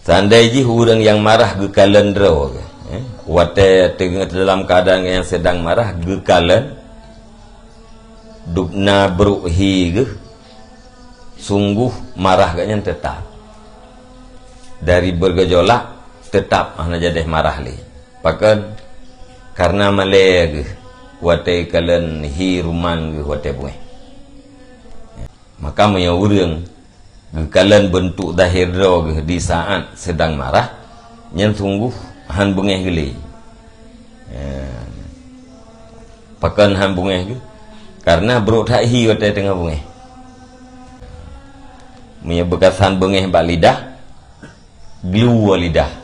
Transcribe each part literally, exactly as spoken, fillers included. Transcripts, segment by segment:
Seandai jih ureuëng nyang marah geukalon droe geuh, eh, watée teungoh dalam keuadaan nyang sedang marah geukalon, dubna brok hi geuh, sungguh marah geuh nyan teutap. Dari bergejolak, teutap hana jadeh marah lé. Pakon? Karena malée geuh watée kalon hi ruman geuh watée beungéh. Maka meunyoe ureuëng geukalon beuntuk zahir droe geuh di saát sedang marah, nyan sungguh hán beungéh geuh lé. Ya. Pakon hán beungéh geuh? Karena brok that hi watée teungoh beungéh. Meunyoe beukasan beungéh bak lidah, glu lidah.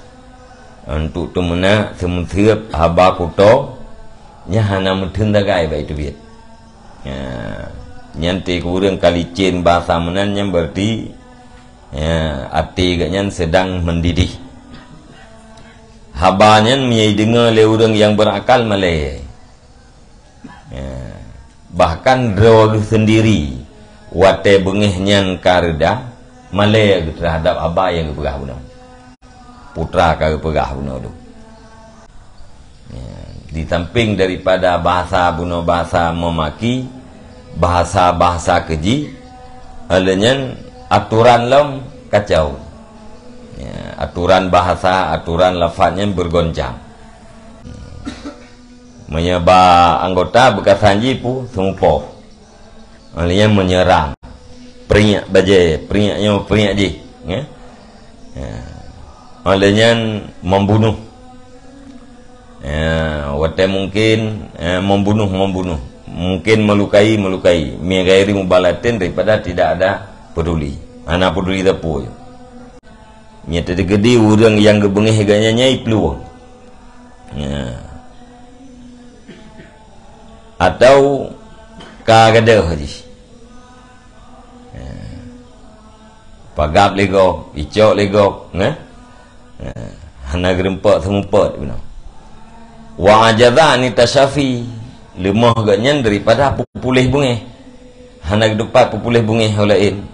Untuk teumeunak, seumeuseueb, haba kuto, nyan hana meutheun sagai bak iteubiet. Ya, nyan teuh ureuëng ka licén bahasa meunan nyan berarti, ya, até geuh nyan sedang mendidih. Haba nyan meunyoe ideungoe lé ureuëng nyang berakal malée. Ya. Bahkan droe geuh sendiri watée beungéh nyan ka reuda, malée geuh terhadap haba nyang geupeugah bunoe. Putra ka geupeugah bunoe tu. Ya. Di samping daripada bahasa bunoe, bahasa memaki, bahasa-bahasa keji, lheueh nyan aturan lom kacau. Ya, aturan bahasa, aturan lafaz nyan bergoncang. Meunyoe bak anggota beukasan jih pu seumupoh. Óh lheueh nyan meunyeurang. Priek bajée, priek nyoe, priek jih, ya. Ya. Óh lheueh nyan membunuh. Ya, watée mungkin, ya, membunuh, membunuh. Mungkin melukai, melukai. Min ghairi mubalatin, daripada tidak ada peduli. Hana peduli sapeue. Nyan teukeudi ureuëng nyang geubeungéh geuh nyan nyai plueng. Ya. Atau ka gadôh jih. Ya. Pagab lé gob, icok lé gob, nah? Ya. Hana geurumpok seumupat bunoe. Wa ajaza ani tasyafi, leumoh geuh nyan daripada peupuléh beungéh. Hana geutupat peupuléh beungéh ho laén.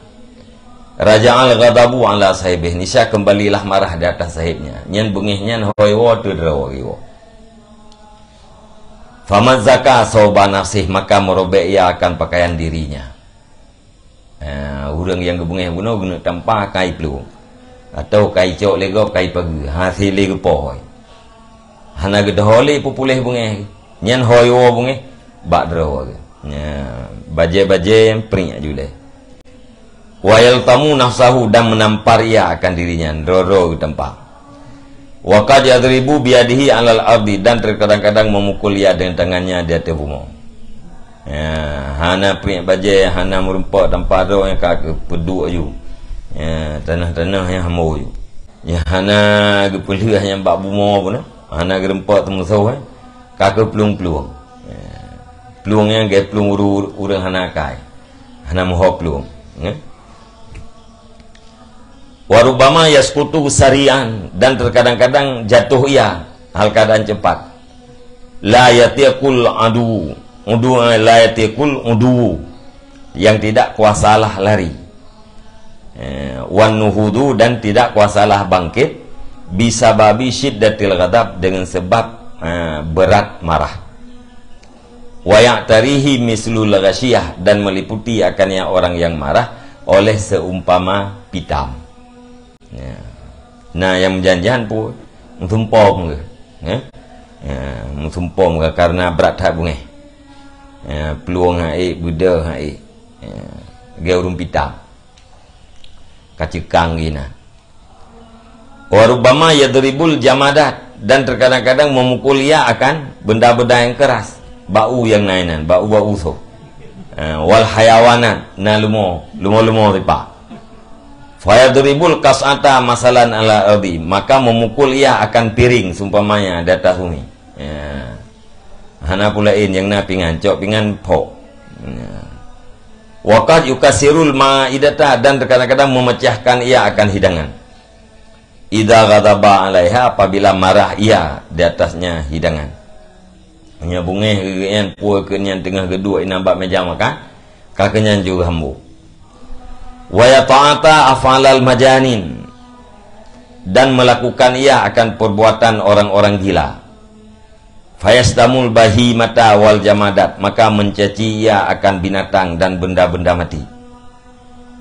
Raja'al ghadabu ala sahibih, nisya kembalilah marah di atas sahibnya. Nyan beungéh nyan hôi woe teudroe geuwoe. Famazzaka sauba nafsih, maka meurobek ia akan pakaian dirinya. Ha, ureuëng nyang geubeungéh bunoe geuneuk tampa kai plueng. Atau kai cok lé gob, kai pageue, hase lé geupoh. Hana geudoho lé peupuléh beungéh. Nyan hôi woe beungéh bak droe geuh. Nya, bajée-bajée priek julée. Wa yaltamu nafsahu, dan menampar ia akan dirinya, droe-droe geutampa. Wa qad yadribu biyadihi alal ardi, dan terkadang-kadang memukul ia dengan tangannya di atas bumoe. Ya, hana priek bajée, hana meurumpok tampa droe nyang ka geupeuduek aju. Ya, tanoh-tanoh nyang hamo aju. Ya, hana geupeulheueh nyang bak bumoe pun, hana geurumpok teumusoh, eh. Ka geuplueng-plueng. Ya. Plueng nyang gét plueng uru-, ureuëng hana akai. Hana meuho plueng. Ya. Wa rubbama yasqutu sari'an, dan terkadang-kadang jatuh ia hal keadaan cepat. La yatiqul adu, udu, la yatiqul udu, yang tidak kuasalah lari. Eh, wan nuhudu, dan tidak kuasalah bangkit, bisababi syiddatil ghadab, dengan sebab, eh, berat marah. Wa ya'tarihi mislul ghasyiyah, dan meliputi akannya orang yang marah oleh seumpama pitam. Ya. Nah, nyang meujan-jan pu, meusumpom geuh. Ya. Ya, meusumpom geuh karena brat that beungéh. Ya, plueng hai, beudôh hai. Ya, geuh ureuëng pitam. Ka ceukang geuh inan. Wa rubbama yadribul jamadat, dan terkadang-kadang memukul ia akan benda-benda yang keras, bak u nyang na inan, bak u, bak u soe. Eh, wal hayawanat, na leumo, leumo-leumo sipa. Fayadribul qas'ata masalan ala ardi, maka memukul ia akan piring seumpamanya di atas bumi. Ya. Hana peue laén nyang na pingan, cok pingan phok. Ya. Wa qad yukasirul ma'idata, dan terkadang-kadang memecahkan ia akan hidangan. Idza ghadaba 'alaiha, apabila marah ia di atasnya hidangan. Meunyoe beungéh geuh nyan, peue keuh nyan teungoh geuduek inan bak méja makan, ka keuh nyan jeuet hambo. Wa yata'ata af'alal majanin. dan melakukan ia akan perbuatan orang-orang gila. Fayastamul bahimata wal jamadat, maka mencaci ia akan binatang dan benda-benda mati.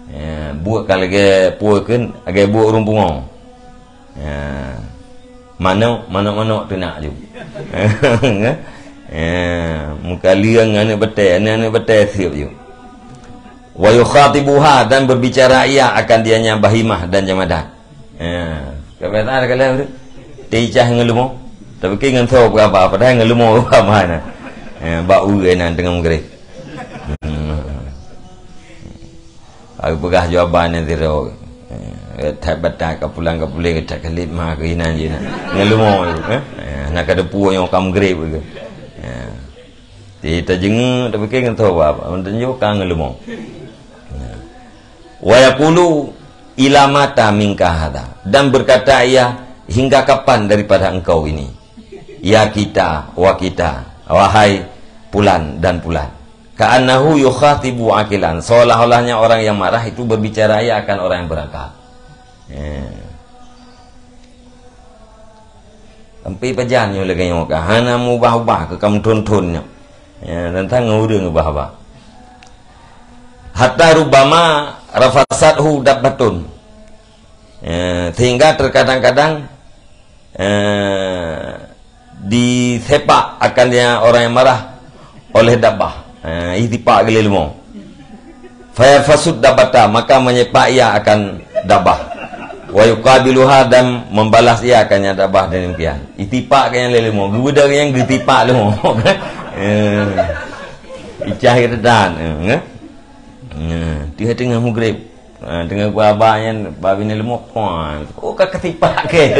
Ya, buet ka lagèe peue kheun, lagèe buet ureueng pungo. Ya. Manok, manok-manok teunak ju. Ya, muka liang aneuk batèe, aneuk-aneuk batèe siep ju. Wa yukhatibuha, dan berbicara ia akan dianya bahimah dan jamadat. Ya, kebiasaan ada kala tu. Teuicah ngon leumo. Tapi ke ngon tho peugah apa, padahal ngon leumo peugah apa na. Ya, bak ureueng nan teungoh meugreh. Hmm. Aku peugah jawaban yang zero. Eh, that batat ka pulang ka puléh ka that khalid ma keu inan je na. Ngon leumo tu, eh? Eh, na ka depu nyoe ka meugreb ke. Ya. Di tajeungeuk tapike ngon tho bab, meutanjo ka ngon leumo. Ya. Wa yaqulu ila mata minka hadha. Dan berkata ia, "Hingga kapan daripada engkau ini? Ya kita, wa kita, wahai pulan dan pulan." Ka'annahu yukhatibu aqilan, seolah-olahnya orang yang marah itu berbicara ia akan orang yang berakal. Ya. Sampai pajan nyoe lagèe nyoe ka, hana mubah-ubah keu kamoe thon-thon nyoe. Ya, teuntang ngon ureueng ubah-ubah. Hatta rubbama rafasathu dabbatun. Ya, sehingga terkadang-kadang eh, disepak akan dia orang yang marah oleh dabbah. Eh, itipak geuh lé leumo. Fayarfasud dabbata, maka menyepak ia akan dabbah. Wa yuqabiluha, dan membalas ia akan nyang dabbah dan demikian. Itipak ke nyang lé leumo, geubeudôh nyang geutipak leumo. Eh, icah geutanyoe, eh, eh. Nah, dia tengah meugreb. Ha, teungoh geuba nyan, ba binéh leumo, kuah. Oh, ka keusipak ke.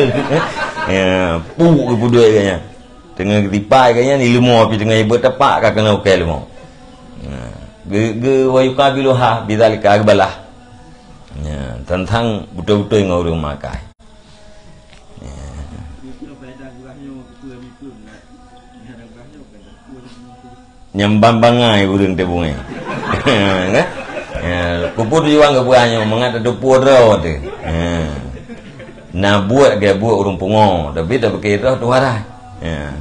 Ya, puk geupeudoi ke nyan. Teungoh keusipak ke nyan, di leumo pih teungoh ibeuet tepak ka keunoe ukèe leumo. Nah, ge, ge wa yuqabiluha bidzalika, geubalah. Ya, teuntang beutôi-beutôi ngon ureueng makai. Ya. Nyang ban bangai ureueng teuh bungéh. Kan? Ya, peue tujuan geupeugah nyoe, mangat tateupeue droe teuh. Ya. Na buet geubuet ureueng pungo, tapi tapike droe tuha rhah. Ya.